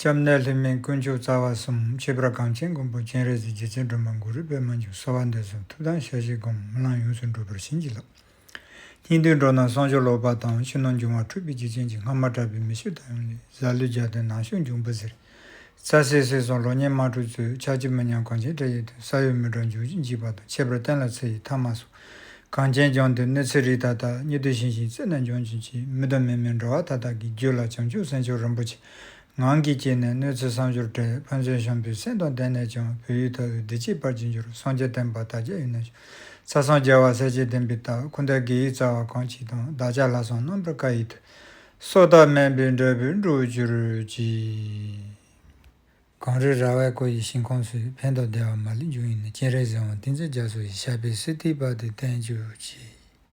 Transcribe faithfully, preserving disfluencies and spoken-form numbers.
སྐྱབས་གནས་ལྷ་མིའི་དཀོན་མཆོག་རྩ་བ་གསུམ། ཁྱད་པར་གངས་ཅན་མགོན་པོ་སྤྱན་རས་གཟིགས། རྗེ་བཙུན་སྒྲོལ་མ་གུ་རུ་པདྨ་འབྱུང་། གསོལ་བ་འདེབས་སོ་ཐུགས་དམ་ཞལ་བཞེས་སྒོམ། སྨོན་ལམ་ཡོངས་སུ་འགྲུབ་པར་བྱིན་གྱིས་རློབས། སྙིགས་དུས་འགྲོ་རྣམས་བསང་མཆོད་ལོག་པ་དང་། ཕྱི་ནང་འབྱུང་བ་འཁྲུགས་པའི་རྒྱུ་ཅན་གྱི། སྔ་མ་དགྲ་བོའི་མི་ཤེས་དག་ཡོང་ལེ། གཟའ་ལུས་རྒྱབ་སྟེ་ནང་ཤུགས་འབྱུང་པོ་ཟེར། རྩྭ་སེ་སེ་སོང་ལོ་ཉེས་མ་འཁྲུགས་ཚུལ། ཆགས་ཀྱི་མི་ཉམས་གངས་ཅན་འདྲ་ཡི་དོན། ས་གཡོ་མི་འགྲོ་འབྱུང་བཞི་འཇིག་པ་དང་། ཁྱད་པར་བསྟན་ལ་ཚེ་ཡི་མཐའ་མ་སོགས། གངས་ཅན་ལྗོངས་འདིར་གནོད་འཚེ་རིགས་མཐའ་དག། སྙིགས་དུས་ཤིང་བཞིན་རྩེ་ནས་འབྱུང་བཞིན་མཆིས། མི་དང་མི་མིན་འགྲོ་བ་མཐའ་དག་གི། རྒྱུད་ལ་བྱང་ཆུབ་སེམས་མཆོག་རིན་པོ་ཆེ། ངང་གིས་བསྐྱེད་ནས་གནོད་འཚེ་བསམ་སྦྱོར་བྲལ། ཕན་མཛད་བྱམས་པའི་སེམས་དང་ལྡན་ནས་ཀྱང་། བོད་ཡུལ་དག་ཡོད་བདེ་སྐྱིད་བར་གྱིས་འགྱུར། སངས་རྒྱས་བསྟན་པ་དར་རྒྱས་ཡུན་གནས་ཤོག་ཚ་སྲང་རྒྱལ་བ་སྲས་བཅས་བསྟན་པའི་རྟགས། འཁོར་འདས་དགེ་བའི་རྩ་བ་གང་ཞིག་དང་། བདག་ཅག་ལྷག་བསམ་རྣམ་པར་དཀར་ཡི་དོན། སྲོག་དང་མེད་པའི་འབྲས་བུ་འགྲུབ་གྱུར་ཅིག་གངས་རི་ར་བས་བསྐོར་བའི་ཞིང་ཁམས་སུ། ཕན་དང་བདེ་བ་མ་ལུས་འབྱུང་བའི་གནས། སྤྱན་རས་གཟིགས་དབང་བསྟན་འཛིན་རྒྱ་མཚོ་ཡི། ཞབས་པད་སྲིད་མཐའི་བར་དུ་བརྟན་གྱུར་ཅིག